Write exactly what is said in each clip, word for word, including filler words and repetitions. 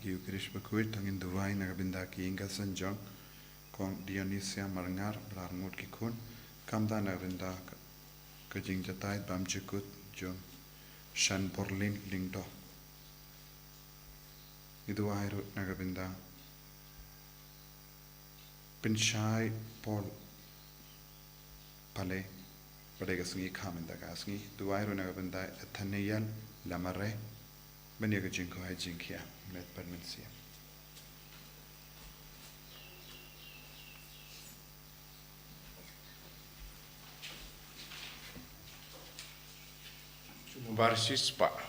Ïa u Krish bakhuid, to ngin duwai na ka bynta ki ïing ki sem jong Kong Dionisia Marngar bad arngut ki khun, kumta na ka bynta ka, ka jingjatai bam jukut jong Shan Borlin Lyngdoh. Ngi duwai ruh na ka bynta Pynshai Paul Pale, ba dei ka sngi kha mynta ka sngi. Duwai ruh na ka bynta Nathaniel Lamare, ban ïa ka jingkhuid jingkhiah met bad mynsiem. Bar shispah.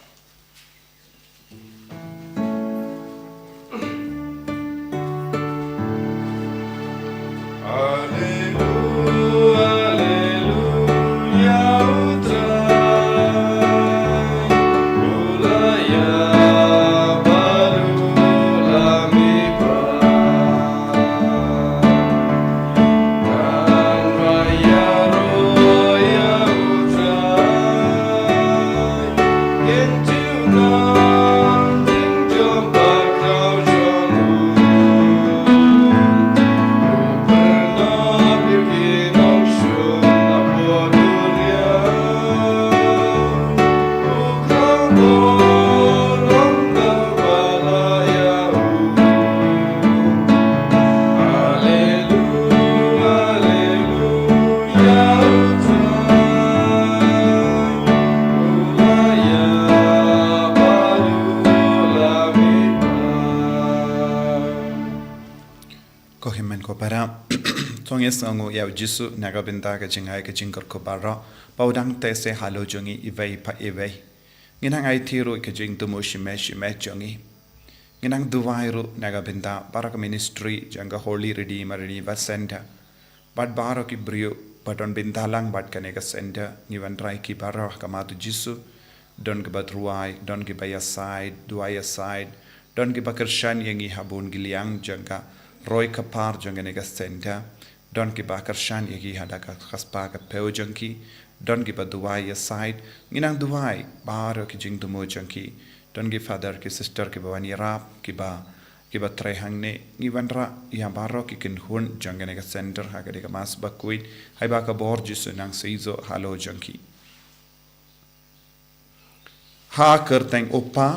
Ko hynmen ko para, to ngin sngewnguh ïa u Jisu na ka bynta ka jingai ka jingkyrkhu baroh, ba u dang teh seh halor jong ngi iwei pa iwei. Ngin nang aiti ruh ka jingthmu shimet shimet jong ngi. Ngin nang duwai ruh na ka bynta baroh ka ministry jong ka Holy Redeemer Revival Center. Bad baroh ki briew ba don bynta lang bad kane ka center, ngi wanrah ïa ki baroh ha khmat u Jisu. Don kiba duwai, don kiba ïasaid, duwai ïasaid, don kiba kyrshan ïa ngi ha bun ki liang jong ka roi ka par jong kane ka center. Don kiba kyrshan ïa ki ha da ka spah ka phew jong ki. Don kiba duwai ïasaid. Ngin nang duwai baroh ki jingthmu jong ki. Don ki father ki sister kiba wan ïarap, kiba, kiba trei hangne. Ngi wanrah ïa baroh ki kynhun jong kane ka center ha ka dei ka Mass bakhuid, haba ka bor Jisu nang seisoh halor jong ki. Ha ka kyrteng u Kpa,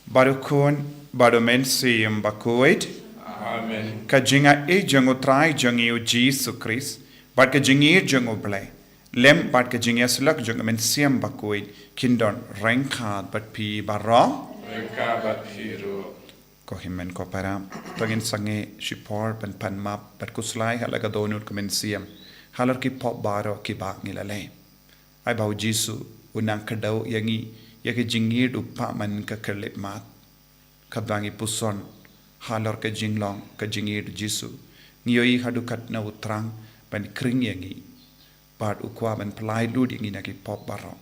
bad u Khun, bad u Mynsiem Bakhuid. Amen. Ka jingaiei jong u Trai jong ngi u Jisu Khrist, bad ka jingïeit jong u Blei, lem bad ka jingïasyllok jong u Mynsiem Bakhuid, kin don ryngkat bad phi baroh. Ryngkat bad phi ruh. Ko hynmen ko para, to ngin sangeh shipor ban pan map bad khuslai ha la ka dohnud ka mynsiem halor ki pop baroh kiba ngi la leh. Ai ba u Jisu un nang kdew ïa ngi ïa ka jingïeit u Kpa man ka khyllipmat. Katba ngi puson halor ka jinglong ka jingïeit u Jisu, ngi ïohi haduh katno u thrang ban khring ïa ngi bad u kwah ban pyllait lut ïa ngi na ki pop baroh.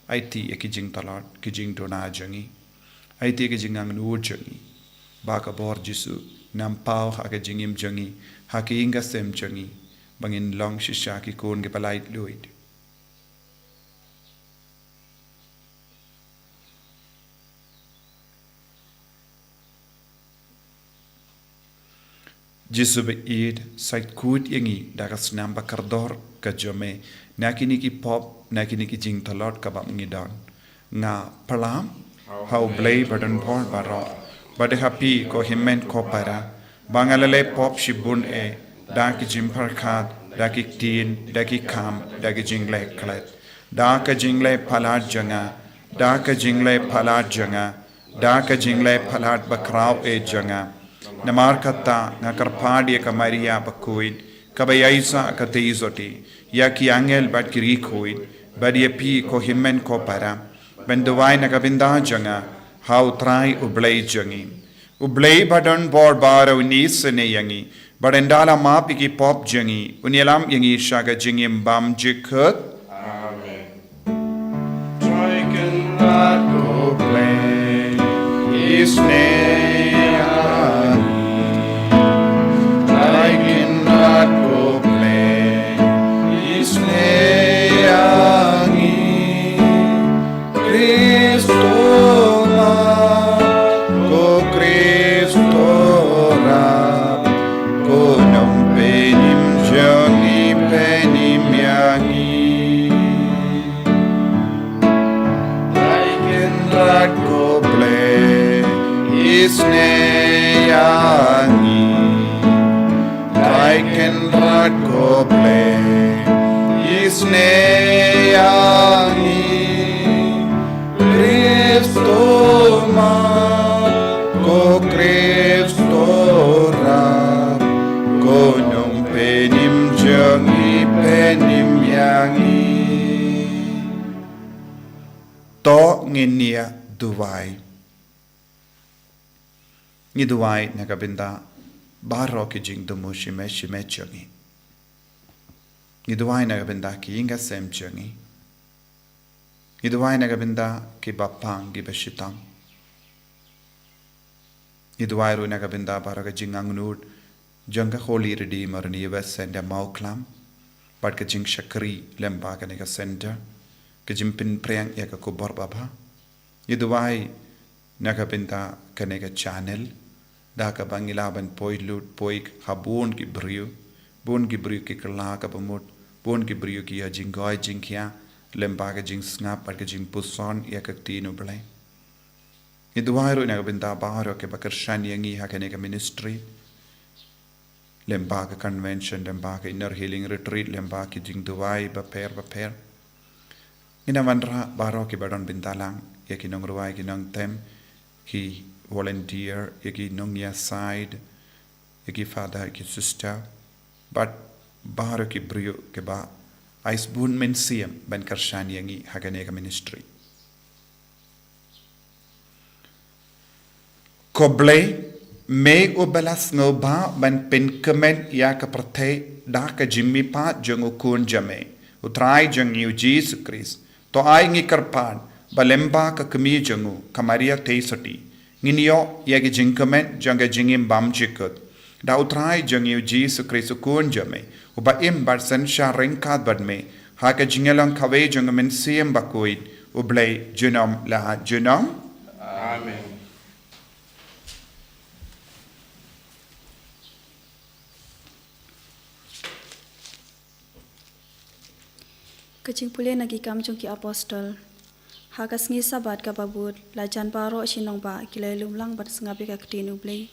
Aiti ïa ki jingtlot, ki jingduna jong ngi. Aiti ïa ki jingangnud jong ngi. Ba ka bor Jisu nang paw ha ka jingim jong ngi, ha ka ïing ka sem jong ngi, ba ngin long shisha ki khun kiba laitluid. Jisu ba ïeit, sait kut ïa ngi da ka snam ba kordor ka jong me na kine ki pop, na kine ki jingtlot kaba ngi don. Nga pyrshang ha u Blei ba don bor baroh, bad ha phi ko hynmen ko para, ba nga la leh pop shibun eh, da ki jingpyrkhat, da ki ktien, da ki kam, da ki jingleh klet, da ka jingleh palat jong nga, da ka jingleh palat jong nga, da ka jingleh palat bakhraw eh jong nga. Namar kata nga kyrpad ïa ka Maria bakhuid, kaba ïaisah ka tei jong u Trai, ïa ki angel bad ki riewkhuid, bad ïa phi ko hynmen ko para, ban duwai na ka bynta jong nga ha u Trai u Blei jong ngi. U Blei ba don bor baroh un isynei ïa ngi, bad un da la map ïa ki pop jong ngi, un ïalam ïa ngi sha ka jingim bymjukut. Amen. Trai Kynrad ko Blei, isynei ïa ngi. Trai Kynrad ko Blei, isynei ïa ngi. Khrist, ko Mat, ko Khrist, Ïa ngi Kristo ma, ko Kristo rap, ko nongpynim jong ngi, pynim ïa ngi. To ngin ïa duwai. Ngi duwai na ka bynta baroh ki jingthmu shimet shimet jong ngi. Ngi duwai na ka bynta ki ïing ki sem jong ngi. Ngi duwai na ka bynta kiba pang kiba shitom. Ngi duwai ruh na ka bynta baroh ka jingangnud jong ka Holy Redeemer Neighbour Centre Mawklam bad ka jingshakri lyngba kane ka centre, ka jingpynpriang ïa ka khubor babha. Ngi duwai na ka bynta kane ka channel, da kaba ngi lah ban poi lut poi ha bun ki briew, bun ki briew ki kylla kaba mut, bun ki briew ki ïa jingkhia lyngba ka jingsngap bad ka jingpuson ïa ka ktien U Blei. Ngi duwai ruh na ka bynta baroh kiba kyrshan ïa ngi ha kane ka ministry, lyngba ka convention, lyngba ka inner healing retreat, lyngba ki jingduwai bapher bapher. Ngin ïa wanrah baroh kiba don bynta lang, ïa ki nongrwai, ki nongtem, ki volunteer, ïa ki nongïasaid, ïa ki father, ïa ki sister, bad baroh ki briew kiba ai sbun mynsiem ban kyrshan ïa ngi ha kane ka ministry. Ko Blei, me uba la sngewbha ban pynkmen ïa ka pyrthei da ka jingmihpat jong U Khun jong me, U Trai jong ngi U Jisu Khrist, to ai ngi kyrpad ba lyngba ka kmie jong u, ka Maria Theisotti, ngin ïoh ïa ka jingkmen jong ka jingim bymjukut. Da U Trai jong ngi U Jisu Khrist U Khun jong me, uba im bad synshar ryngkat bad me ha ka jingïalong kawei jong U Mynsiem Bakhuid, U Blei junom la junom. Amen. Ka jingpule na ki Kam jong ki Apostol. Ha ka sngi Sabbath kaba bud, la jan baroh shi nongbah ki la ïalum lang bad sngap ïa ka ktien U Blei.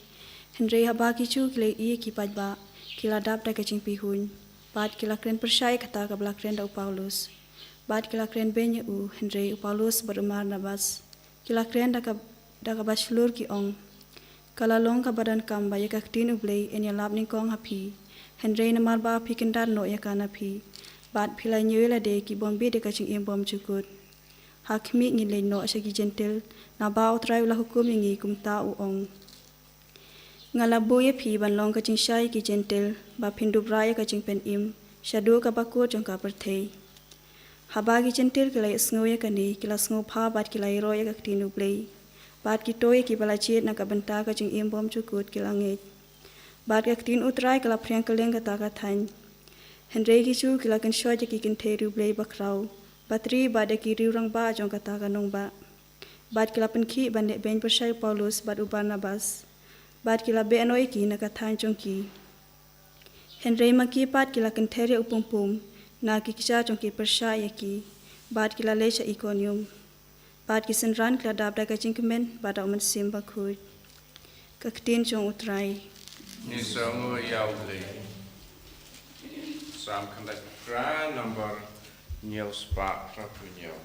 Hynrei haba ki Jiw ki la ïohi ïa ki paidbah, ki la dap da ka jingpihuiñ, bad ki la kren pyrshah ïa kata kaba la kren da u Paulus. Bad ki la kren beiñ ïa u, hynrei u Paulus bad u Barnabas ki la kren da ka, da kaba shlur, ki ong: Ka la long kaba donkam ba ïa ka ktien U Blei yn ïalap nyngkong ha phi, hynrei namar ba phi kyndat noh ïa ka na phi, bad phi la ñiew ïa lade ki bym bieit da ka jingim bymjukut, ha khmih ngin leit noh sha ki Jentil, naba U Trai u la hukum ïa ngi kumta u ong: Nga la buh ïa phi ban long ka jingshai ïa ki Jentil, ba phin dup rah ïa ka jingpynim shaduh kaba kut jong ka pyrthei. Haba ki Jentil ki la ïohsngew ïa kane, ki la sngewbha bad ki la ïaroh ïa ka ktien U Blei. Bad kito ïa kiba la jied na ka bynta ka jingim bymjukut ki la ngeit. Bad ka ktien U Trai ka la phriang kylleng kata ka thaiñ. Hynrei ki Jiw ki la kynshoit ïa ki kynthei riewblei bakhraw, batri bad ïa ki riew rangbah jong kata ka nongbah. Bad ki la pynkhih ban leh beiñ pyrshah ïa u Paulus bad u Barnabas. Bad ki la beh noh ïa ki na ka thaiñ jong ki. Hynrei ma ki pat ki la kynther ïa u pumpum na ki kjat jong ki pyrshah ïa ki. Bad ki la leit sha Ikonium. Bad ki synran ki la dap da ka jingkmen bad da U Mynsiem Bakhuid. Ka ktien jong U Trai. Ngin sa nguh ïa U Blei. Salm khyndai phra, number hynñiew spah hynñiew.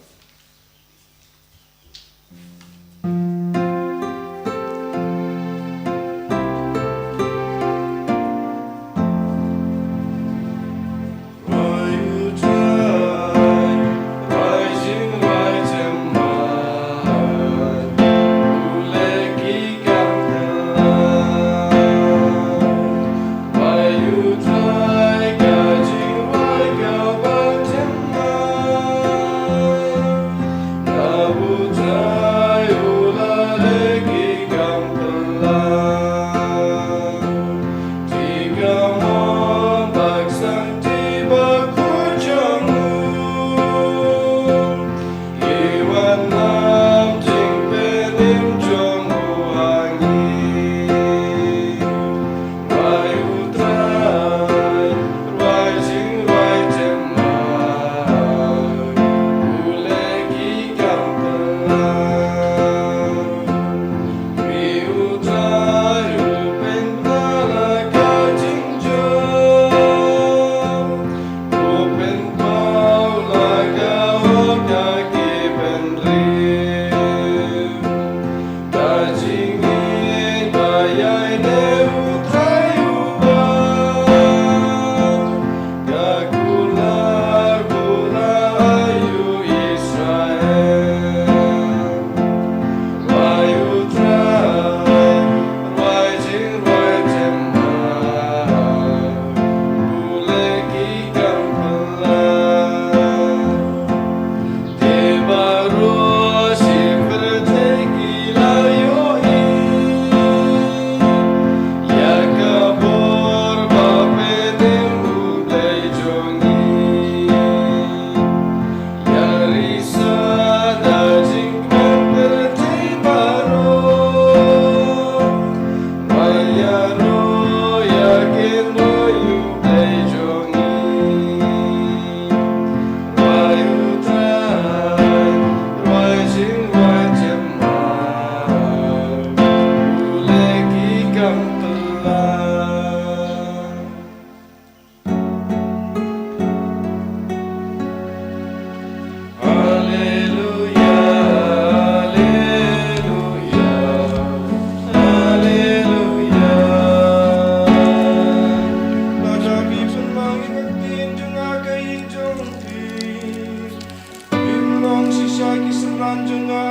Pynlong shisha ki synran jong nga,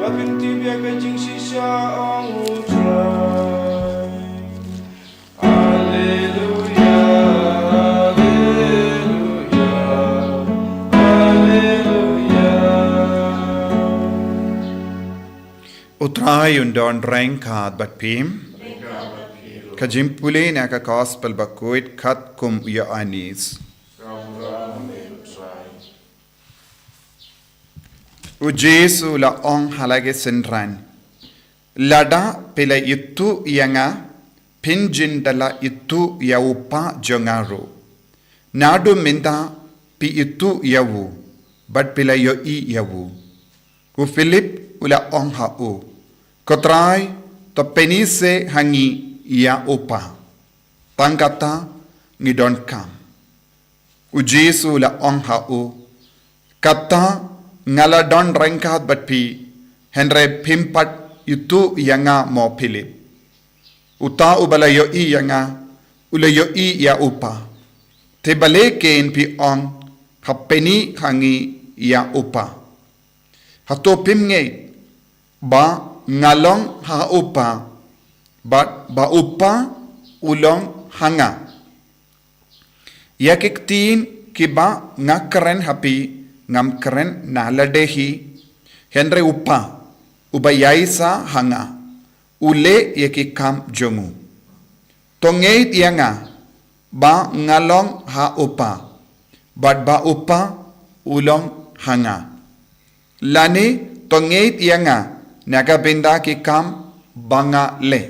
ba pyntip ïa ka jingshisha, ong U Trai. Alleluia, alleluia, alleluia. U Trai un don ryngkat bad phi. Ka jingpule na ka Gospel bakhuid katkum u Ïoannis. U Jisu u la ong ha la ki synran, lada phi la ithuh ïa nga, phin jin da la ithuh ïa u Pa jong nga ruh. Naduh mynta phi ithuh ïa u, bad phi la ïohi ïa u. U Philip u la ong ha u, ko Trai, to pyni-se ha ngi ïa u Pa. Tang kata ngi donkam. U Jisu u la ong ha u, kata nga la don ryngkat bad phi, hynrei phim pat ithuh ïa nga mo Philip. Uta uba la ïohi ïa nga, u la ïohi ïa u Pa. Te balei kein phi ong, ha pyni ha ngi ïa u Pa. Hato phim ngeit ba nga long ha u Pa, bad ba u Pa u long ha nga. Ïa ki ktien kiba nga kren ha phi, ngam kren na lade hi, hynrei u Pa uba ïaisa ha nga, u leh ïa ki kam jong u. To ngeit ïa nga, ba nga long ha u Pa, bad ba u Pa u long ha nga. Lane to ngeit ïa nga, na ka bynta ki kam ba nga leh.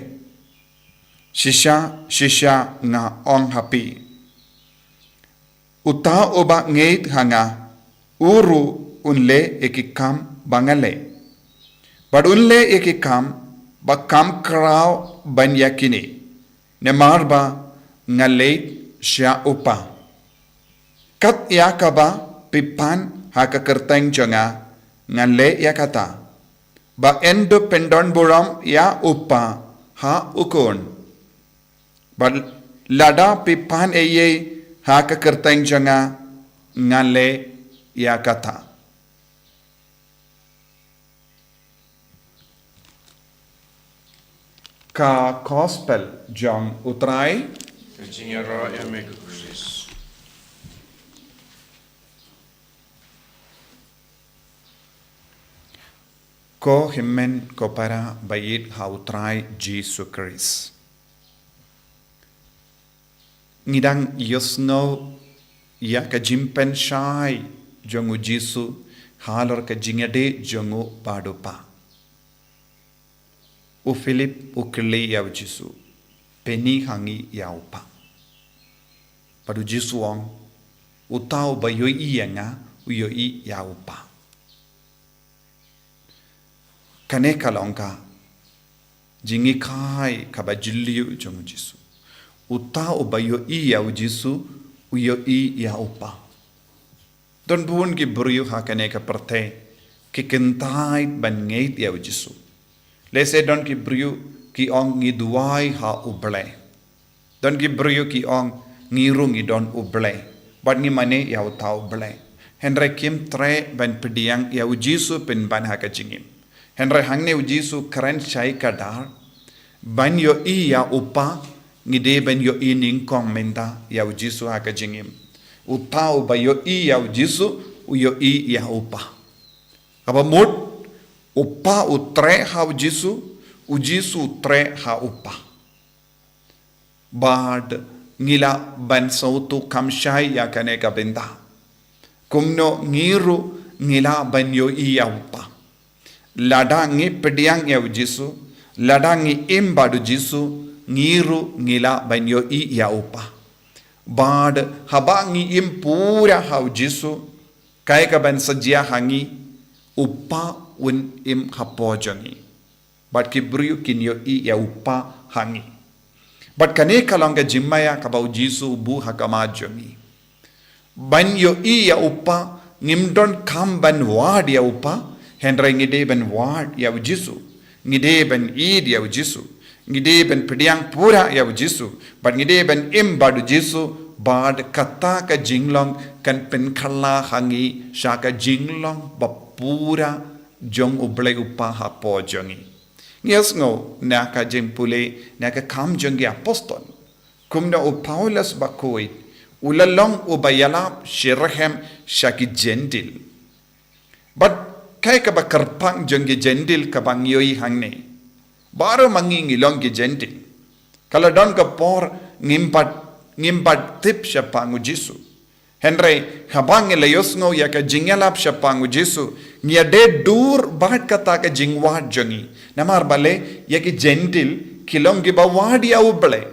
Shisha, shisha nga ong ha phi, uta uba ngeit ha nga, u ruh un leh ïa ki kam ba nga leh. Bad un leh ïa ki kam ba kham khraw ban ïa kine, namar ba nga leit sha u Pa. Kat ïa kaba phi pan ha ka kyrteng jong nga, nga leh ïa kata, ba yn dup pyndonburom ïa u Pa ha u Khun. Bad lada phi pan ei ei ha ka kyrteng jong nga, nga leh ïa kata. Ka Gospel jong u Trai. Ka jingïaroh ïa me ko Khrist. Ko hynmen ko para ba ïeit ha u Trai Jisu Khrist. Ngi dang ïohsngew ïa ka jingpynshai jong u Jisu halor ka jingïadei jong u bad u Pa. U Philip u kylli ïa u Jisu, pyni ha ngi ïa u Pa. Bad u Jisu u ong, uta uba ïohi ïa nga, u ïohi ïa u Pa. Kane ka long ka jinghikai kaba jylliew jong u Jisu. Uta uba ïohi ïa u Jisu, u ïohi ïa u Pa. Don bun ki briew ha kane ka pyrthei ki kyntait ban ngeit ïa u Jisu. Lehse don ki briew ki ong ngi duwai ha u Blei. Don ki briew ki ong ngi ruh ngi don u Blei, bad ngi mane ïa uta u Blei. Hynrei kim treh ban pdiang ïa u Jisu pynban ha ka jingim. Hynrei hangne u Jisu kren shai kdar Ban ïohi ïa u Pa, ngi dei ban ïohi nyngkong mynta ïa u Jisu ha ka jingim. Uta uba ïohi ïa u Jisu, u ïohi ïa u Pa. Kaba mut, u Pa u treh ha u Jisu, u Jisu u treh ha u Pa. Bad ngi lah ban sngewthuh kham shai ïa kane ka bynta. Kumno ngi ruh ngi lah ban ïohi ïa u Pa. Lada ngi pdiang ïa u Jisu, lada ngi im bad u Jisu, ngi ruh ngi lah ban ïohi ïa u Pa. Bad haba ngi im pura ha u Jisu, kaei kaban sa jia ha ngi, u Pa un im hapoh jong ngi. Bad ki briew kin ïohi ïa u Pa ha ngi. Bad kane ka long ka jingmaïa kaba u Jisu u buh ha khmat jong ngi. Ban ïohi ïa u Pa, ngim donkam ban wad ïa u Pa, hynrei ngi dei ban wad ïa u Jisu. Ngi dei ban ïeid ïa u Jisu. Ngi dei ban pdiang pura ïa u Jisu. Bad ngi dei ban im bad u Jisu, bad kata ka jinglong kan pynkylla ha ngi sha ka jinglong ba pura jong u Blei u Pa hapoh jong ngi. Ngi ïohsngew na ka jingpule, na ka kam jong ki apostol. Kumno u Paulus bakhuid, u la long uba ïalap shitrhem sha ki Jentil. Bad kaei kaba kyrpang jong ki Jentil kaba ngi ïohi hangne. Baroh ma ngi ngi long ki Jentil. Ka la don ka por ngim pat, ngim pat tip shaphang u Jisu. Hynrei, haba ngi la ïohsngew ïa ka jingïalap shaphang u Jisu, ngi ïadei dur bad kata ka jingwad jong ngi. Namar balei, ïa ki Jentil, ki long kiba wad ïa u Blei.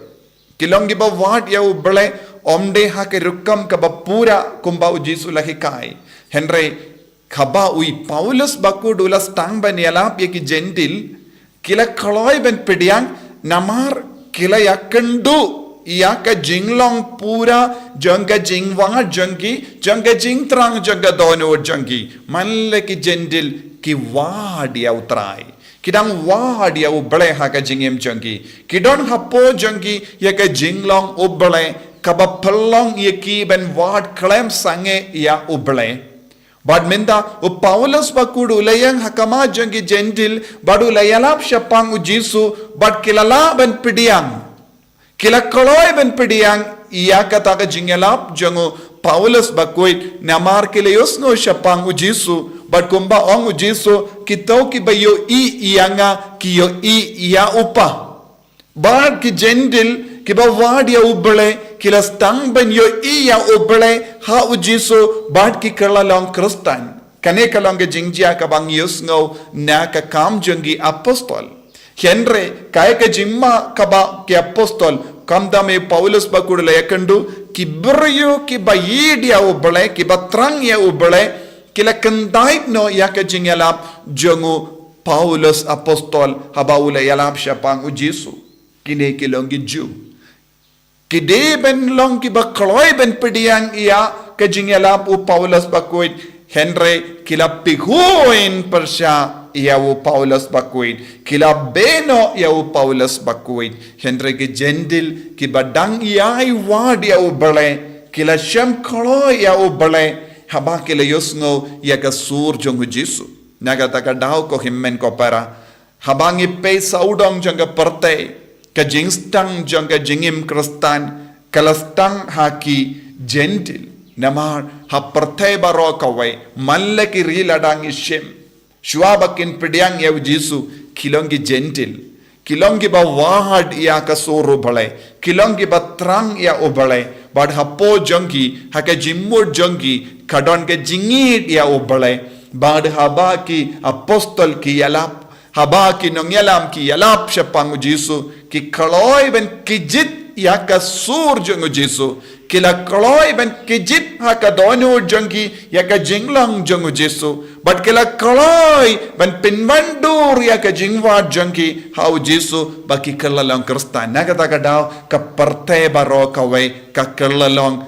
Ki long kiba wad ïa u Blei, ym dei ha ka rukom kaba pura kumba u Jisu la hikai. Hynrei, haba u Paulus bakhuid u la sdang ban ïalap ïa ki Jentil, ki la kloi ban pdiang, namar ki la ïakynduh ïa ka jinglong pura jong ka jingwad jong ki, jong ka jingthrang jong ka dohnud jong ki. Man la ki Jentil ki wad ïa u Trai. Ki dang wad ïa u Blei ha ka jingim jong ki. Ki don hapoh jong ki ïa ka jinglong u Blei kaba pynlong ïa ki ban wad khlem sangeh ïa u Blei. Bad mynta, u Paulus bakhuid u la ïeng ha khmat jong ki Jentil, bad u la ïalap shaphang u Jisu, bad ki la lah ban pdiang. Ki la kloi ban pdiang, ïa kata ka jingïalap jong u Paulus bakhuid, namar ki la ïohsngew shaphang u Jisu, bad kumba ong u Jisu, kito kiba ïohi ïa nga, ki ïohi ïa u Pa. Bad ki Jentil, kiba wad ïa u Blei, ki la sdang ban ïohi ïa u Blei, ha u Jisu, bad ki kylla long Khristan. Kane ka long ka jingjia kaba ngi ïohsngew na ka kam jong ki apostol. Hynrei, kaei ka jingma kaba ki apostol, khamtam u Paulus bakhuid u la ïakynduh, ki briew kiba ïeid ïa u Blei, kiba thrang ïa u Blei, ki la kyntait noh ïa ka jingïalap jong u Paulus apostol haba u la ïalap shaphang u Jisu. Kine ki long ki Jiw. Ki dei ban long kiba kloi ban pdiang ïa ka jingïalap u Paulus bakhuid, hynrei ki la pyrkhat pyrshah ïa u Paulus bakhuid, ki la beh noh ïa u Paulus bakhuid, hynrei ki Jentil kiba dang ïai wad ïa u Blei, ki la shem kloi ïa u Blei, haba ki la ïohsngew ïa ka sur jong u Jisu. Na kata ka daw ko hynmen ko para, haba ngi peit sawdong jong ka pyrthei, ka jingsdang jong ka jingim Khristan, ka la sdang ha ki Jentil. Namar ha pyrthei baroh kawei, man la ki ri lada ngi shim, shuwa ba kin pdiang ïa u Jisu, ki long ki Jentil. Ki long kiba wad ïa ka sur u Blei. Ki long kiba thrang ïa u Blei. Bad hapoh jong ki, ha ka jingmut jong ki, ka don ka jingïeid ïa u Blei. Bad haba ki apostol ki ïalap, haba ki nongïalam ki ïalap shaphang u Jisu, ki kloi ban kjit ïa ka sur jong u Jisu. Ki la kloi ban kjit ha ka dohnud jong ki ïa ka jinglong jong u Jisu. Bad ki la kloi ban pynwandur ïa ka jingwad jong ki ha u Jisu ba ki kylla long Khristan. Na kata ka daw ka pyrthei baroh kawei ka kylla long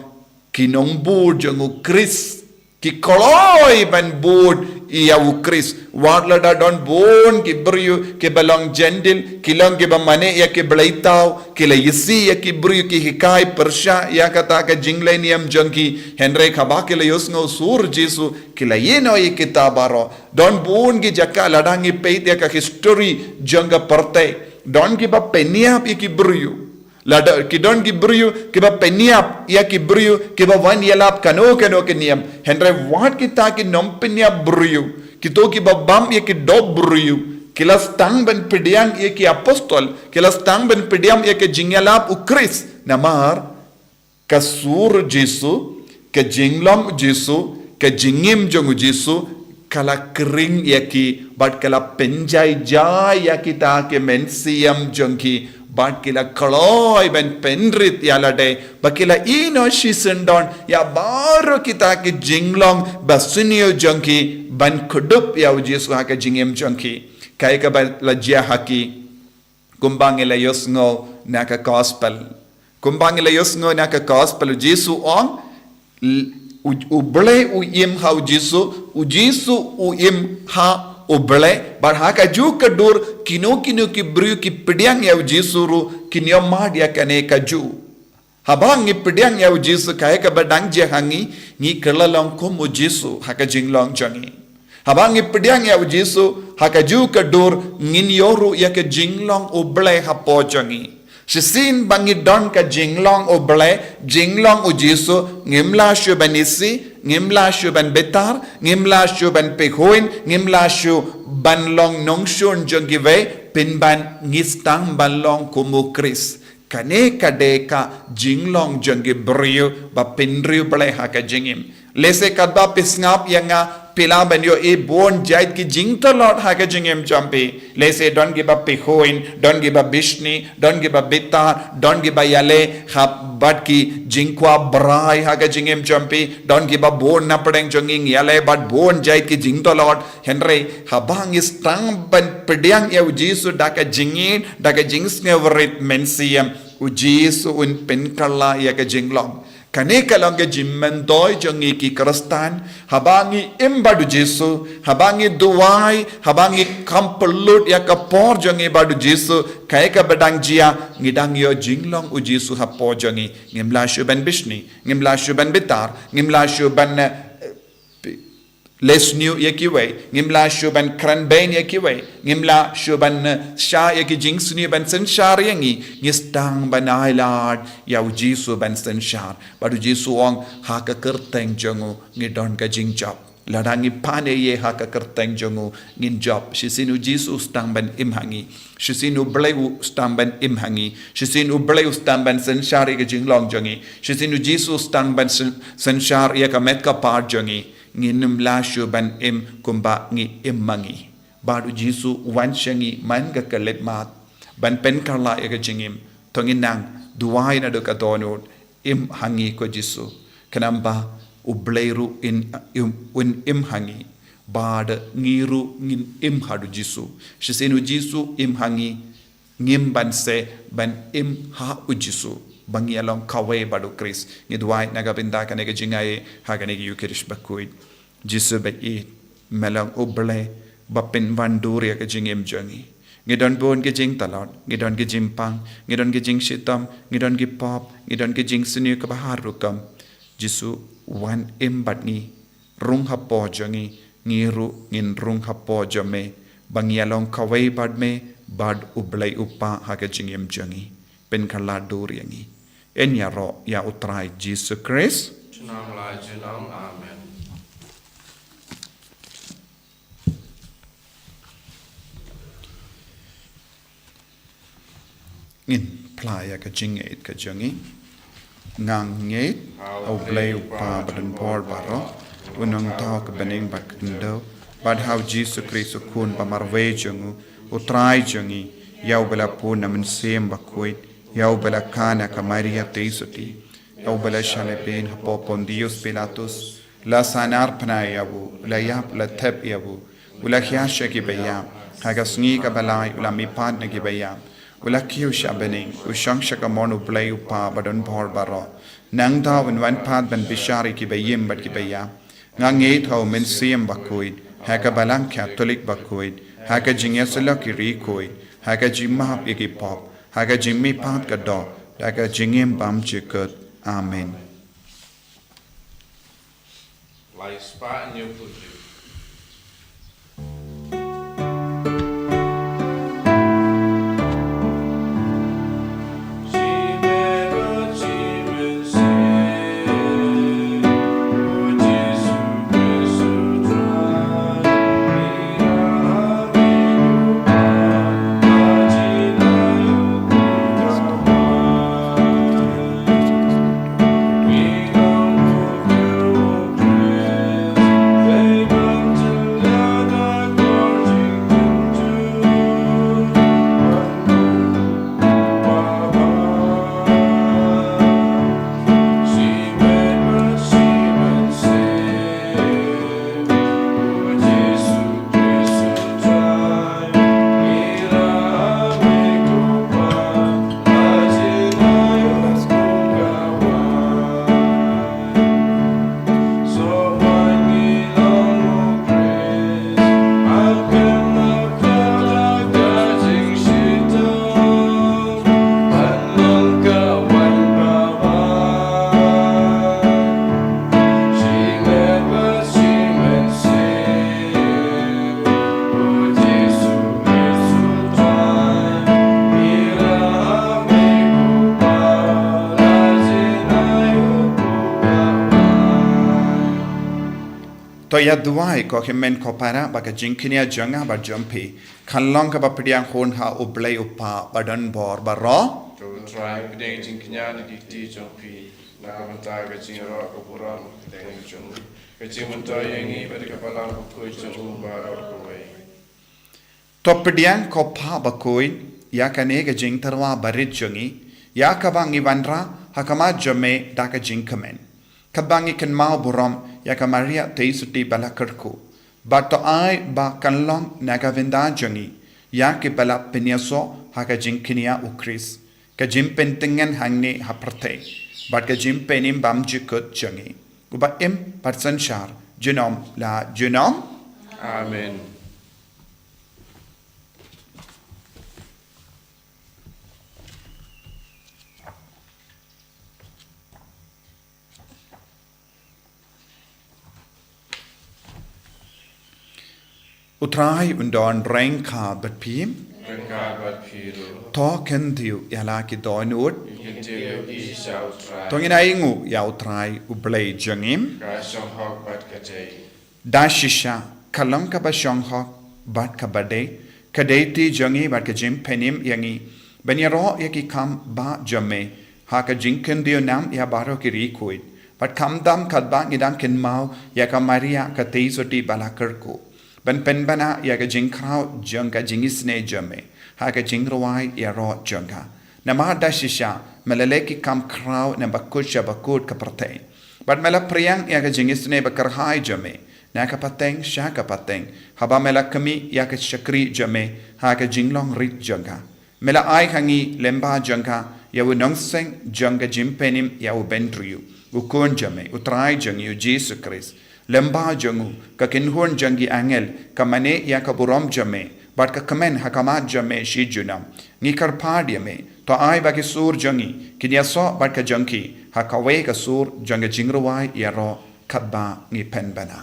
ki nongbud jong u Khrist. Ki kloi ban bud ïa u Khrist. Wat lada don bun ki briew kiba long Jentil, ki long kiba mane ïa ki bleitaw, ki la ïasi ïa ki briew ki hikai pyrshah ïa kata ka jingleh niam jong ki, hynrei haba ki la ïohsngew sur Jisu, ki la ïehnoh ïa kita baroh. Don bun ki jaka lada ngi peit ïa ka history jong ka pyrthei. don kiba pynïap ïa ki briew. Lada ki don ki briew kiba pynïap ïa ki briew kiba wan ïalap kano kano ka niam. Hynrei wat kita ki nongpynïap briew, kito kiba bam ïa ki dohbriew, ki la sdang ban pdiang ïa ki apostol, ki la sdang ban pdiang ïa ka jingïalap u Khrist. Namar ka sur u Jisu, ka jinglong u Jisu, ka jingim jong u Jisu, ka la khring ïa ki, bad ka la pynjai jai ïa kita ki mynsiem jong ki, bad ki la kloi ban pynrit ïa lade, bad ki la ïehnoh shisyndon ïa baroh kita ki jinglong basniew jong ki, ban kdup ïa u Jisu ha ka jingim jong ki. Kaei kaba la jia ha ki, kumba ngi la ïohsngew na ka gospel. Kumba ngi la ïohsngew na ka gospel, u Jisu u ong, l-, u, u Blei u im ha u Jisu, u Jisu u im ha u Blei, bad ha kajuh ka dur, kino kino ki briew ki pdiang ïa u Jisu ruh, kin ïohmad ïa kane kajuh. Haba ngi pdiang ïa u Jisu, kaei kaba dang jia ha ngi, ngi kylla long kum u Jisu ha ka jinglong jong ngi. Haba ngi pdiang ïa u Jisu ha kajuh ka dur, ngin ïoh ruh ïa ka jinglong u Blei hapoh jong ngi. Shisien ba ngi don ka jinglong u Blei, jinglong u Jisu, ngim lah shuh ban isih, ngim lah shuh ban bitar, ngim lah shuh ban pyrkhat, ngim lah shuh ban long nongshun jong kiwei, pynban ngi sdang ban long kum u Khrist. Kane ka dei ka jinglong jong ki briew ba pynriewblei ha ka jingim. Lehse katba phi sngap ïa nga, phi lah ban ïohi bun jait ki jingtlot ha ka jingim jong phi. Lehse don kiba pyrkhat, don kiba bishni, don kiba bitar, don kiba ïaleh ha bad ki jingkwah brai ha ka jingim jong phi, don kiba bun na pdeng jong ngi ngi ïaleh bad bun jait ki jingtlot. Hynrei haba ngi sdang ban pdiang ïa u Jisu da ka jingïeit, da ka jingsngewrit mynsiem, u Jisu un pynkylla ïa ka jinglong. Kane ka long ka jingmyntoi jong ngi ki Khristan. Haba ngi im bad u Jisu, haba ngi duwai, haba ngi kham pynlut ïa ka por jong ngi bad u Jisu, kaei kaba dang jia, ngi dang ïoh jinglong u Jisu hapoh jong ngi. Ngim lah shuh ban bishni, ngim lah shuh ban bitar, ngim lah shuh ban, eh, leh sniew ïa kiwei, ngim lah shuh ban kren bein ïa kiwei, ngim lah shuh ban, eh, shah ïa ki jingsniew ban synshar ïa ngi, ngi sdang ban ailad ïa u Jisu ban synshar. Bad u Jisu u ong ha ka kyrteng jong u ngi don ka jingjop. Lada ngi pan ïa ha ka kyrteng jong u ngin jop. Shisien u Jisu u sdang ban im ha ngi. Shisien u Blei u sdang ban im ha ngi. Shisien u Blei u sdang ban synshar ïa ka jinglong jong ngi. Shisien u Jisu u sdang ban syn-, synshar ïa ka met ka phad jong ngi. Ngin ym lah shuh ban im kumba ngi im ma ngi. Bad u Jisu u wan sha ngi man ka khyllipmat ban pynkylla ïa ka jingim. To ngin nang duwai naduh ka dohnud, im ha ngi ko Jisu. Khnang ba u Blei ruh in, im, un im ha ngi. Bad ngi ruh ngin im ha u Jisu. Shisien u Jisu u im ha ngi, ngim banse ban im ha u Jisu ba ngi ïa long kawei bad u Khrist. Ngi duwai na ka bynta kane ka jingaiei ha kane ka Ïukharist bakhuid. Jisu ba ïeit, me long u Blei ba pynwandur ïa ka jingim jong ngi. Ngi don bun ki jingtlot, ngi don ki jingpang, ngi don ki jingshitom, ngi don ki pop, ngi don ki jingsniew kaba har rukom. Jisu wan im bad ngi, rung hapoh jong ngi, ngi ruh ngin rung hapoh jong me, ba ngi ïa long kawei bad me, bad u Blei u Kpa ha ka jingim jong ngi. Pynkylla dur ïa ngi. Yn ïaroh ïa u Trai Jisu Khrist. Junom la junom, amen. Ngin phla ïa ka jingngeit ka jong ngi. Nga ngeit ha u Blei u Kpa badonbor baroh, u nongthaw ka bneng bad ka khyndew, bad ha u Jisu Khrist u Khun ba marwei jong u, u Trai jong ngi, ïa uba la pun na Mynsiem Bakhuid, ïa uba la kha na ka Maria Theisotti, ïa uba la shah lehbeiñ hapoh Pontius Pilatus, la sahnarphna ïa u, la ïap, la thep ïa u, u la khiah sha ki baïap, ha ka sngi kaba lai u la mihpat na ki baïap, u la kiew sha bneng, u shong sha kamon u Blei u Kpa badonbor baroh. Nangta un wan pat ban bishar ïa ki baïm bad ki baïap. Nga ngeit ha u Mynsiem Bakhuid, ha ka Balang Katholik bakhuid, ha ka jingïasyllok ki riewkhuid, ha ka jingmap ïa ki pop, ha ka jingmihpat ka doh, ha ka jingim bymjukut. Amen. Lai spah hynñiewphew hynriew. To ïa duwai ko hynmen ko para ba ka jingkñia jong nga bad jong phi kan long kaba pdiang hun ha U Blei U Kpa ba don bor baroh. To U Trai, pdiang jingkñia na ki kti jong phi na ka bynta ka jingïaroh ka burom ka jong u, ka jingmyntoi ïa ngi bad ka balang bakhuid jong u baroh kawei. To pdiang ko Pa bakhuid ïa kane ka jingtyrwa barit jong ngi, ïa kaba ngi wanrah ha khmat jong me da ka jingkmen. Katba ngi kynmaw burom ïa ka Maria Theisotti ba la kyrkhu, bad to ai ba kan long na ka bynta jong ngi ïa kiba la pynïasoh ha ka jingkñia U Khrist, ka jingpyntngen hangne ha pyrthei bad ka jingpynim bymjukut jong ngi, uba im bad synshar junom la junom. Amen. U Trai un don ryngkat bad phi. Ryngkat bad phi ruh. To kyntiew ïa la ki dohnud. Kyntiew ïa ki sha U Trai. To ngin ainguh ïa U Trai U Blei jong ngi. Ka shong hok bad ka dei. Da shisha ka long kaba shong hok bad kaba dei, ka dei ti jong ngi bad ka jingpynim ïa ngi ban ïaroh ïa ki kam ba jong me ha ka jingkyntiew nam ïa baroh ki riewkhuid, bad khamtam katba ngi dang kynmaw ïa ka Maria ka Theisotti ba la kyrkhu, ban pynbna ïa ka jingkhraw jong ka jingisynei jong me ha ka jingrwai ïaroh jong ka. Namar da shisha me la leh ki kam khraw na bakut sha bakut ka pyrthei, bad me la pdiang ïa ka jingisynei ba kyrhai jong me na ka pateng sha ka pateng, haba me la khmih ïa ka shakri jong me ha ka jinglong rit jong ka. Me la ai ha ngi lyngba jong ka ïa u nongseng jong ka jingpynim ïa u Bynriew, u Khun jong me, U Trai jong ngi U Jisu Khrist. Lyngba jong u, ka kynhun jong ki angel ka mane ïa ka burom jong me, bad ka kmen ha khmat jong me shi junom. Ngi kyrpad ïa me, to ai ba ki sur jong ngi kin ïasoh bad ka jong ki ha kawei ka sur jong ka jingrwai ïaroh katba ngi pynbna.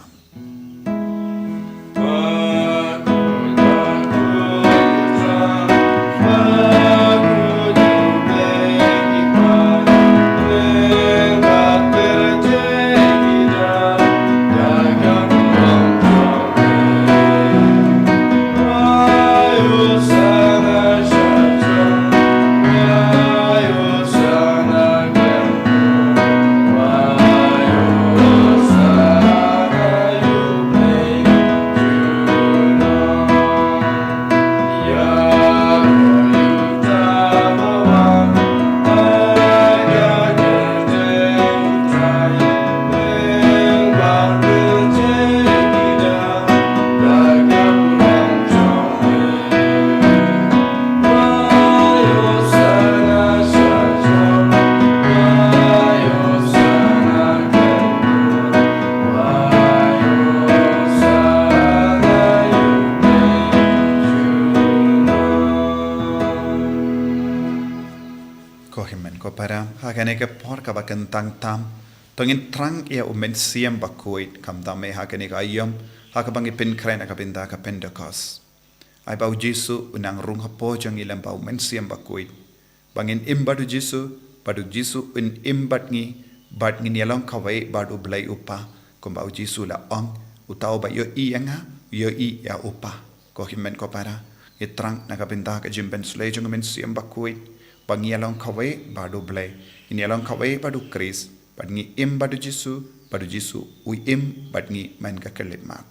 Ko hynmen ko para, ha kane ka por kaba kyntang tam, to ngin thrang ïa U Mynsiem Bakhuid, khamtam eh ha kane ka aïom, ha kaba ngi pynkhreh na ka bynta ka Pentekost. Ai ba U Jisu un nang rung hapoh jong ngi lyngba U Mynsiem Bakhuid, ba ngin im bad U Jisu, bad U Jisu un im bad ngi, bad ngin ïalong kawei bad U Blei U Kpa, kumba U Jisu la ong, uta uba ïohi ïa nga, u ïohi ïa U Kpa. Ko hynmen ko para, ngi thrang na ka bynta ka jingpynsleh jong U Mynsiem Bakhuid, ba ngi ïalong kawei bad U Blei, ngin ïalong kawei bad U Khrist, bad ngi im bad U Jisu, bad U Jisu u im bad ngi man ka khyllipmat.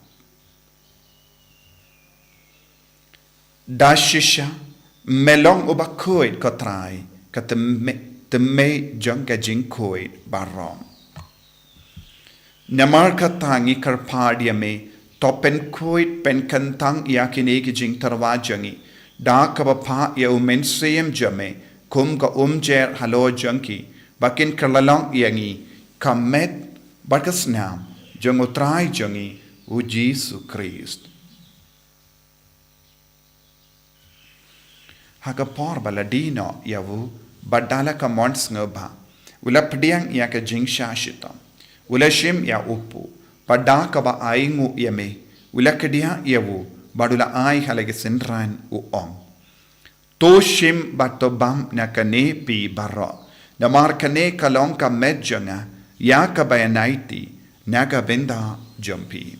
Da shisha me long uba khuid, ko Trai, ka thymmei, thymmei jong ka jingkhuid baroh. Namar kata ngi kyrpad ïa me, to pynkhuid pynkyntang ïa kine ki jingtyrwa jong ngi da kaba phah ïa U Mynsiem jong me kum ka umjer halor jong ki, ba kin kylla long ïa ngi ka met bad ka snam jong U Trai jong ngi U Jisu Khrist. Ha ka por ba la die noh ïa u, bad da la ka mon sngewbha, u la pdiang ïa ka jingshah shitom, u la shim ïa u puh, bad da kaba ainguh ïa me, u la kdiah ïa u, bad u la ai ha la ki synran, u ong: To shim bad to bam na kane phi baroh, namar kane ka long ka met jong nga ïa kaba ïanaiti na ka bynta jong phi.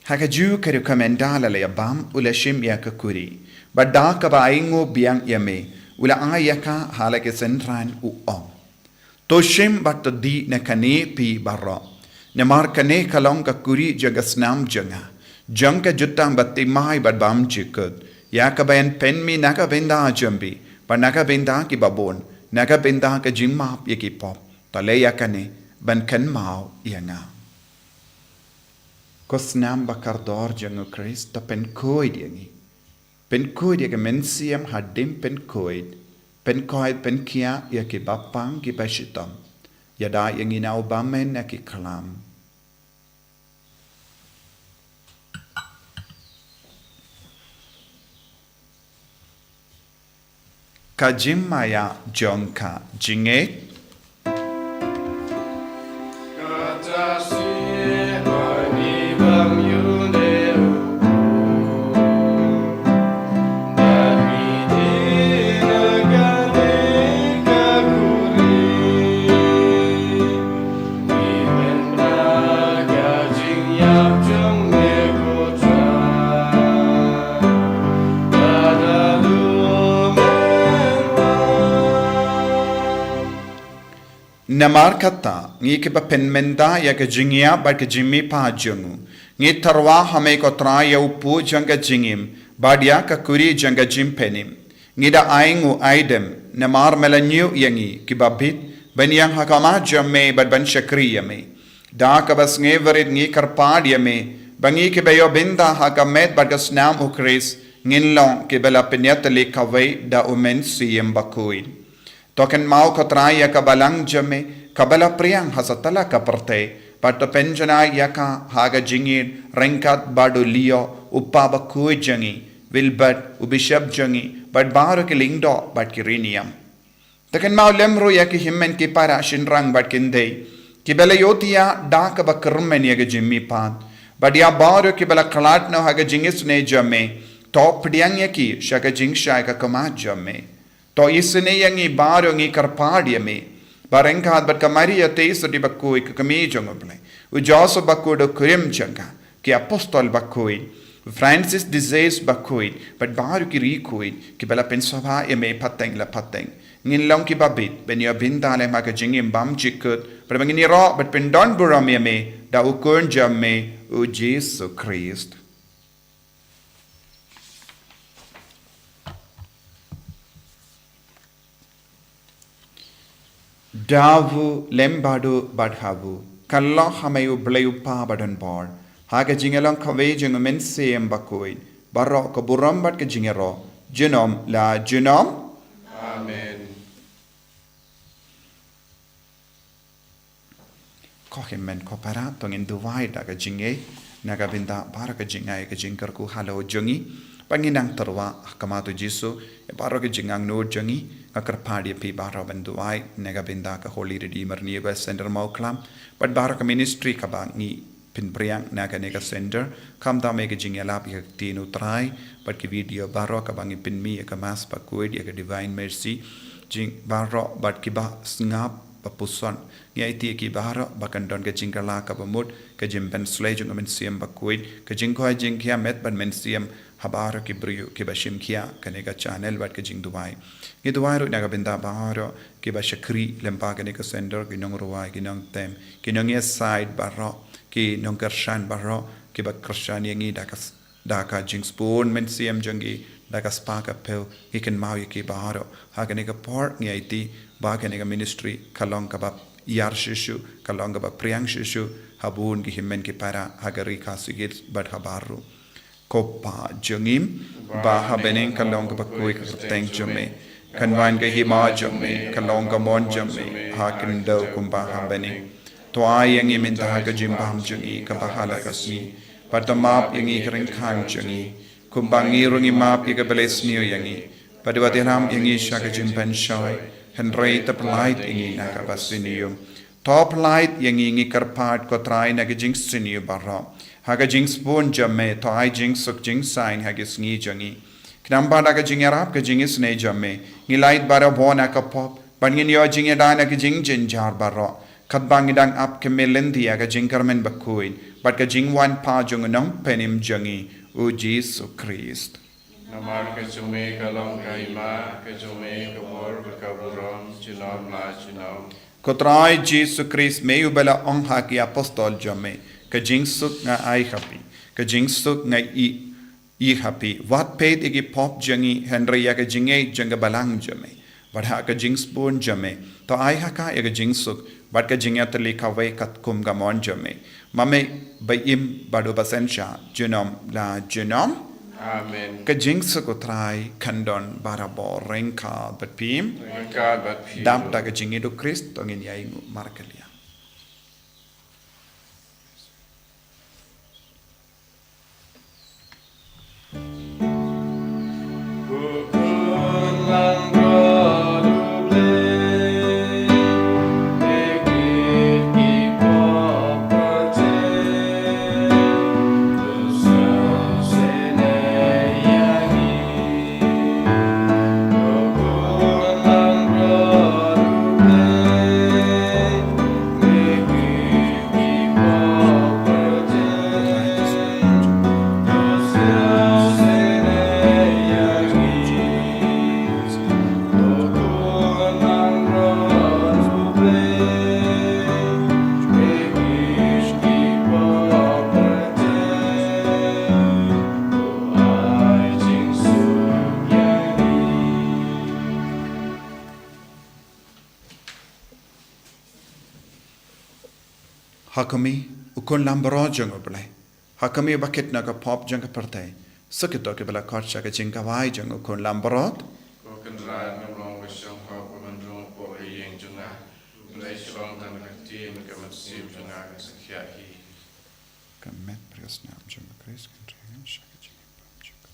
Ha kajuh ka rukom ynda la leit bam, u la shim ïa ka kuri. Bad da kaba ainguh biang ïa me, u la ai ïa ka ha la ki synran, u ong: To shim bad to dih na kane phi baroh. Namar kane ka long ka kuri jong ka snam jong nga, jong ka jutang ba thymmai bad bymjukut, ïa kaba yn pynmih na ka bynta jong phi bad na ka bynta kiba bun, na ka bynta ka jingmap ïa ki pop. To leh ïa kane ban kynmaw ïa nga. Ko snam ba kordor jong U Khrist, to pynkhuid ïa ngi. Pynkhuid ïa ka mynsiem hadien pynkhuid, pynkhuid pynkhiah ïa kiba pang kiba shitom. Ïada ïa ngi na u bymman na ki khlam. Ka jingmaïa jong ka jingngeit. Namar kata, ngi kiba pynmynta ïa ka jingïap bad ka jingmihpat jong u, ngi tyrwa ha me ko Trai ïa u puh jong ka jingim bad ïa ka kuri jong ka jingpynim. Ngi da ainguh aidem, namar me la ñiew ïa ngi kiba bit ban ïeng ha khmat jong me bad ban shakri ïa me. Da kaba sngewrit ngi kyrpad ïa me ba ngi kiba ïoh bynta ha ka met bad ka snam U Khrist ngin long kiba la pynïatylli kawei da U Mynsiem Bakhuid. To kynmaw ko Trai ïa ka balang jong me kaba la phriang ha satlak ka pyrthei, bad to pynjanai ïa ka ha ka jingïeit ryngkat bad u Leo, u kpa bakhuid jong ngi, Wilbert, u bishop jong ngi, bad baroh ki lyngdoh bad ki riewniam. To kynmaw lem ruh ïa ki hynmen ki para shynrang bad khyndai kiba la ïohthiah da kaba kyrmen ïa ka jingmihpat, bad ïa baroh kiba la khlad noh ha ka jingisynei jong me, to pdiang ïa ki sha ka jingshai ka khmat jong me. To isynei ïa ngi baroh, ngi kyrpad ïa me, ba ryngkat bad ka Maria Theisotti bakhuid, ka kmie jong U Blei, u Joseph bakhuid u kurim jong ka, ki apostol bakhuid, Francis de Sales bakhuid, bad baroh ki riewkhuid kiba la pynsngewbha ïa me pateng la pateng, ngin long kiba bit ban ïoh bynta lem ha ka jingim bymjukut, bad ba ngin ïaroh bad pyndonburom ïa me da u Khun jong me, u Jisu Khrist. Da u lem bad u bad ha u, ka long ha me U Blei U Kpa badonbor, ha ka jingïalong kawei jong U Mynsiem Bakhuid, baroh ka burom bad ka jingïaroh, junom la junom. Amen. Ko hynmen ko para, to ngin duwai da ka jingngeit na ka bynta baroh ka jingai ka jingkyrkhu halor jong ngi. Ba ngin nang tyrwa ha khmat U Jisu ïa baroh ka jingangnud jong ngi. Nga kyrpad ïa phi baroh ban duwai na ka bynta ka Holy Redeemer Nearby Centre Mawkhlam bad baroh ka ministry kaba ngi pynphriang na kane ka centre, khamtam ïa ka jingïalap ïa ka Ktien U Trai bad ki video baroh kaba ngi pynmih, ïa ka Mass Bakhuid, ïa ka Divine Mercy, jing baroh bad kiba sngap ba puson. Ngi aiti ïa ki baroh ba kan don ka jingkylla kaba mut, ka jingpynsleh jong U Mynsiem Bakhuid, ka jingkoit jingkhiah met bad mynsiem ha baroh ki briew kiba shim khia kane ka channel bad ka jingduwai. Ngi duwai ruh na ka bynta baroh kiba shakri lyngba kane ka centre, ki nongrwai, ki nongtem, ki nongïasaid baroh, ki nongkyrshan baroh kiba kyrshan ïa ngi da ka s-, da ka jingsbun mynsiem jong ki, da ka spah ka phew. Ngi kynmaw ïa ki baroh ha kane ka por. Ngi aiti ba kane ka ministry ka long kaba ïar shuh shuh, ka long kaba phriang shuh shuh ha bun ki hynmen ki para ha ka Ri Khasi Hills bad habar ruh. Ko Pa jong ngi ba ha bneng, ka long kaba khuid ka kyrteng jong me. Kan wan ka hima jong me, ka long ka mon jong me ha khyndew kumba ha bneng. To ai ïa ngi mynta ka jingbam jong ngi kaba ha la ka sngi. Bad to map ïa ngi ki ryngkang jong ngi, kumba ngi ruh ngi map ïa kiba leh sniew ïa ngi. Bad wat ïalam ïa ngi sha ka jingpynshoi, hynrei to pyllait ïa ngi na kaba sniew. To pyllait ïa ngi, ngi kyrpad ko Trai, na ka jingsniew baroh. Ha ka jingsbun jong me to ai jingsuk jingsaiñ ha ki sngi jong ngi. Khnang ba da ka jingïarap ka jingisynei jong me, ngi lait baroh bun na ka pop, bad ngin ïoh jingïada na ka jingjynjar baroh. Katba ngi dang ap kyrmen lynti ïa ka jingkyrmen bakhuid bad ka jingwan pat jong u Nongpynim jong ngi, u Jisu Khrist. Namar ka jong me ka long ka hima, ka jong me ka bor bad ka burom, junom la junom. Ko Trai Jisu Khrist, me uba la ong ha ki apostol jong me, ka jingsuk nga ai ha phi, ka jingsuk nga ai, ai ha phi. Wat peit ïa ki pop jong ngi, hynrei ïa ka jingngeit jong ka balang jong me. Bad ha ka jingsbun jong me, to ai ha ka ïa ka jingsuk bad ka jingïatylli kawei katkum ka mon jong me. Ma me ba im bad uba synshar junom la junom. Amen. Ka jingsuk u Trai kan don barabor ryngkat bad phi. Ryngkat bad phi. Dap da ka jingïeit u Khrist to ngin ïainguh markylliang. Ha ka mi, u khun langbrot jong U Blei. Ha ka mi ba kit na ka pop jong ka pyrthei. Sa kito kiba la khot sha ka jingkawei jong u khun langbrot. Ko Kynrad, ngam long ba shong hok ba men rung hapoh ka ïing jong nga. Balei shu ong tang ka ktien, ka mynsiem jong nga kan sa khiah hi. Ka met bad ka snam jong U Khrist kan trei sha ka jingim bymjukut.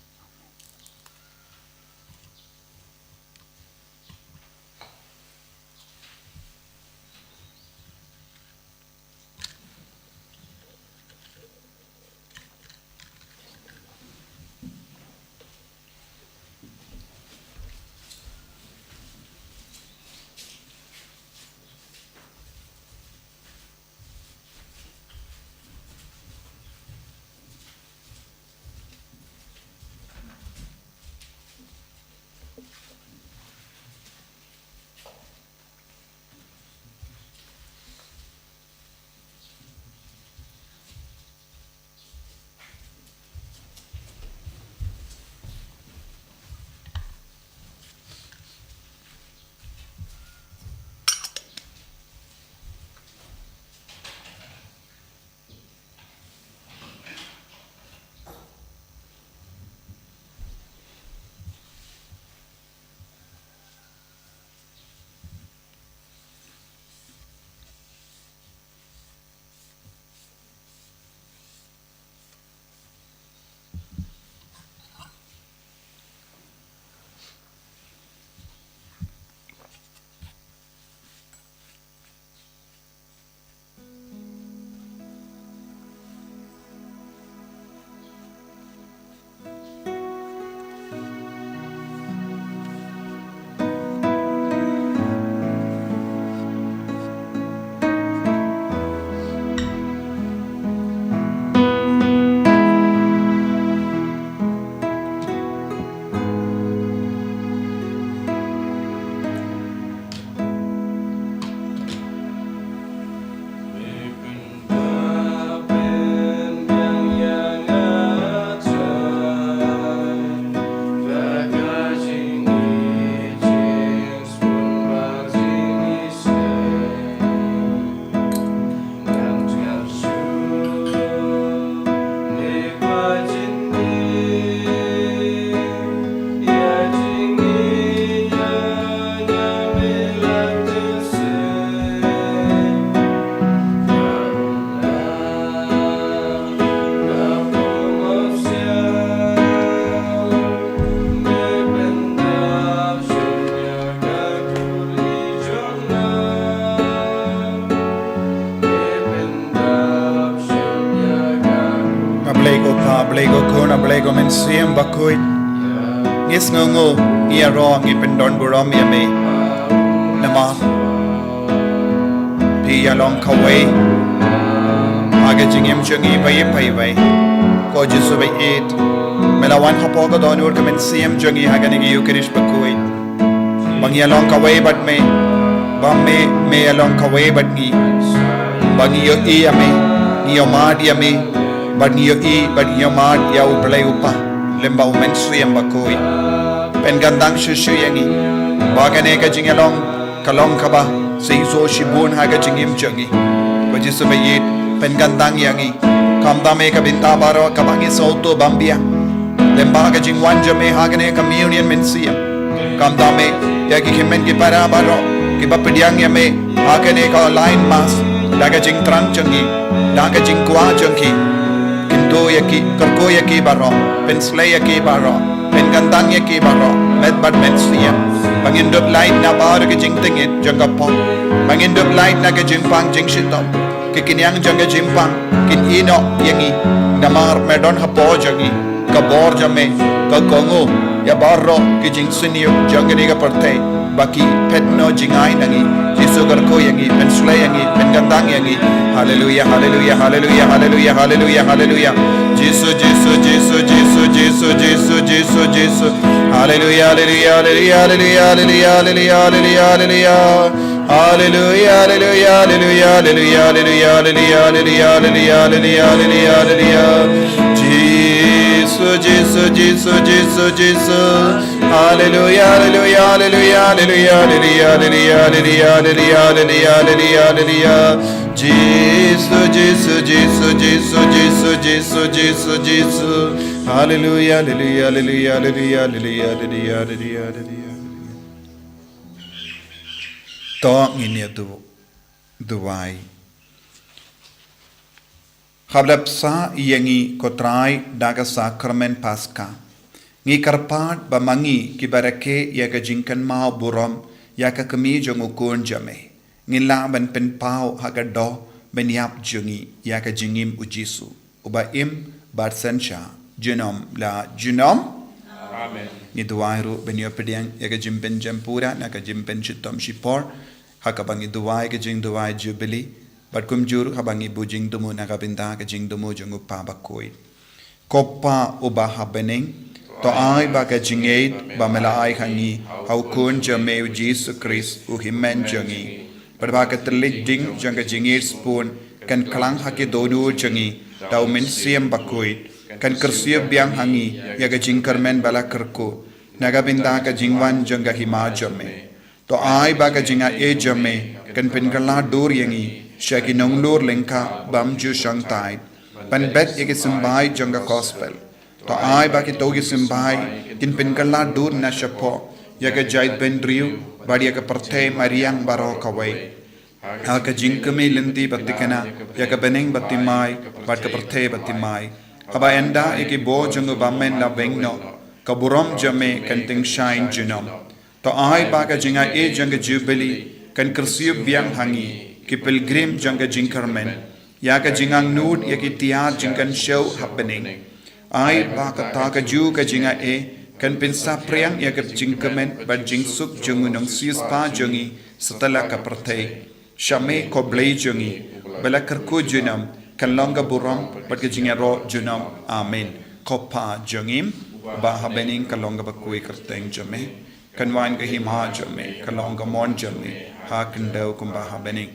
A Blei ko Pa, A Blei ko Khun, A Blei ko Mynsiem Bakhuid. Ngi sngewnguh, ngi ïaroh, ngi pyndon burom ïa me. Namar phi ïa long kawei ha ka jingim jong ngi ba ïeit ba ïeit. Ko Jisu ba ïeit, me la wan hapoh ka dohnud ka mynsiem jong ngi ha kane ka Eucharist bakhuid. Ba ngi ïa long kawei bad me, ba me, me ïa long kawei bad ngi. Ba ngi ïohi ïa me, ngi ïohmad ïa me, bad ngi ïohi bad ngi ïohmad ïa U Blei U Kpa lem bad U Mynsiem Bakhuid. Pynkyntang shuh shuh ïa ngi ba kane ka jingïalong ka long kaba shisha shibun ha ka jingim jong ngi. Ko Jisu ba ïeit, pynkyntang ïa ngi. Khamtam ïa ka bynta baroh kaba ngi sngewthuh bym biang lem bad ka jingwan jong me ha kane ka communion mynsiem. Khamtam ïa ki hynmen ki para baroh kiba pdiang ïa me ha kane ka online mass, da ka jingthrang jong ki, da ka jingkwah jong ki. Kyntu ïa ki, kyrkhu ïa ki baroh, pynshlei ïa ki baroh, pynkyntang ïa ki baroh, met bad mynsiem. Ba ngin dup lait na baroh ki jingtngit jong ka pop. Ba ngin dup lait na ka jingpang jingshitom. Ki khñiang jong ka jingpang kin ïehnoh ïa ngi, namar me don hapoh jong ngi. Ka bor jong me ka kohnguh ïa baroh ki jingsniew jong kane ka pyrthei ba ki phet noh jingai na ngi. Jisu, kyrkhu ïa ngi, pynshlei ïa ngi, pynkyntang ïa ngi. Haleluia, haleluia, haleluia, haleluia, haleluia, haleluia. Jisu, Jisu, Jisu, Jisu, Jisu, Jisu, Jisu, Jisu. Haleluia, haleluia, haleluia, haleluia, haleluia, haleluia, haleluia, haleluia. Haleluia, haleluia, haleluia, haleluia. Jisu, Jisu, Jisu, Jisu, Jisu. Haleluia, haleluia, haleluia, haleluia. Jisu, Jisu, Jisu, Jisu, Jisu, Jisu, Jisu, Jisu. Haleluia, haleluia, haleluia, haleluia. To ngin ïa du-, duwai. Kaba la bsa ïa ngi ko Trai da ka sakramen Paska, ngi kyrpad ba ma ngi kiba rakhe ïa ka jingkynmaw burom ïa ka kmie jong u Khun jong me, ngin lah ban pynpaw ha ka doh ban ïap jong ngi ïa ka jingim u Jisu, uba im bad synshar junom la junom. Amen. Ngi duwai ruh ban ïoh pdiang ïa ka jingpynjem pura na ka jingpynshitom shipor, ha kaba ngi duwai ka jingduwai Jubili, bad kumjuh ruh haba ngi buh jingthmu na ka bynta ka jingthmu jong u Kpa Bakhuid. Ko Pa uba ha bneng, to ai ba ka jingïeit ba me la ai ha ngi ha u Khun jong me u Jisu Khrist u hynmen jong ngi, bad ba ka thylliej ding jong ka jingïeit shibun kan klang ha ki dohnud jong ngi da u Mynsiem Bakhuid, kan kyrsiew biang ha ngi ïa ka jingkyrmen ba la kyrkhu na ka bynta ka jingwan jong ka hima jong me. To ai ba ka jingaiei jong me kan pynkylla dur ïa ngi sha ki nonglor lyngkha bym ju shongthait ban bet ïa ki symbai jong ka Gospel. To ai ba kito ki symbai kin pynkylla dur na shapoh ïa ka jaitbynriew bad ïa ka pyrthei mariang baroh kawei, ha ka jingkmie lynti ba thikna ïa ka bneng ba thymmai bad ka pyrthei ba thymmai. Haba ynda ïa ki bor jong u bymman la weng noh, ka burom jong me kan tyngshaiñ junom. To ai ba ka jingaiei jong ka Jubili kan kyrsiew biang ha ngi ki pilgrim jong ka jingkyrmen ïa ka jingangnud ïa ki tiar jingkynshew ha bneng. Ai ba kata kajuh ka jingaiei kan pynsaphriang ïa ka jingkmen bad jingsuk jong u nongsiewspah jong ngi satlak ka pyrthei. Sha me ko Blei jong ngi, ba la kyrkhu junom, kan long ka burom bad ka jingïaroh junom. Amen. Ko Pa jong ngi ba ha bneng, kan long kaba khuid ka kyrteng jong me. Kan wan ka hima jong me, kan long ka mon jong me ha khyndew kumba ha bneng.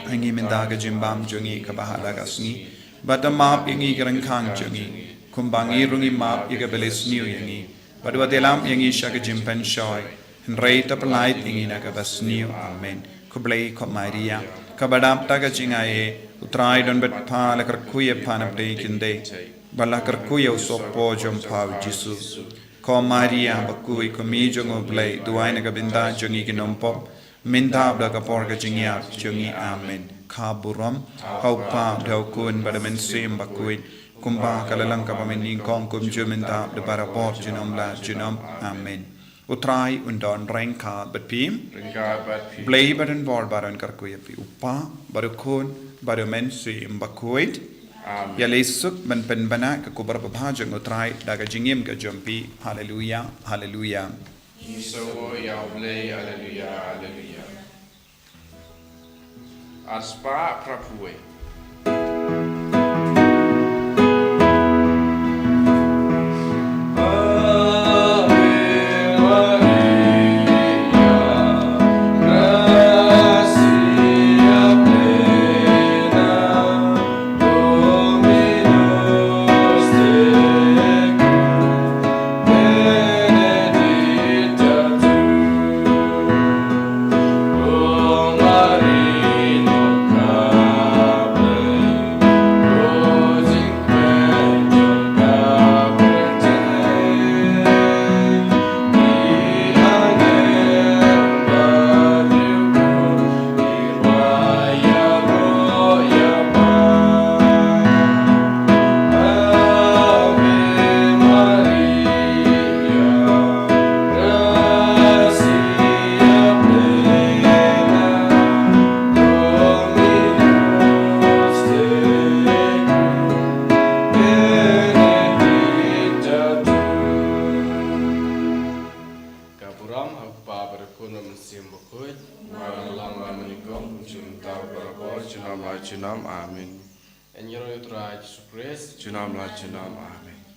Ai ngi mynta ka jingbam jong ngi kaba ha la ka sngi. Bad to map ïa ngi ki ryngkang jong ngi, kumba ngi ruh ngi map ïa kiba leh sniew ïa ngi. Bad wat ïalam ïa ngi sha ka jingpynshoi, hynrei to pyllait ïa ngi na kaba sniew. Amen. Khublei ko Maria, kaba dap da ka jingaiei, u Trai u don bad pha. La kyrkhu ïa pha na pdeng ki khyndai, bad la kyrkhu ïa u sohpor jong pha u Jisu. Ko Maria bakhuid, ko Kmie jong u Blei, duwai na ka bynta jong ngi ki nongpop, mynta bad ha ka por ka jingïap jong ngi. Amen. Ka burom ha u Kpa, bad ha u Khun, bad ha u Mynsiem Bakhuid, kumba ka la long kaba mynnyngkong, kumjuh mynta bad barabor junom la junom. Amen. U Trai un don ryngkat bad phi. Ryngkat bad phi. Blei ba don bor ba un kyrkhu ïa phi, u Kpa, bad u Khun, bad u Mynsiem Bakhuid. Amen. Ïaleh suk ban pynbna ka khubor babha jong u Trai da ka jingim ka jong phi. Haleluia, haleluia. Ngi sngewbha ïa u Blei, haleluia, haleluia. Ar spah phra phew wei. Ka burom ha u Kpa bad u Khun bad u Mynsiem Bakhuid. Ba la long la mynnyngkong, kumjuh mynta, barabor, junom la junom. Amen. Ngi ïaroh ïa u Trai Jisu Khrist. Junom la junom. Amen.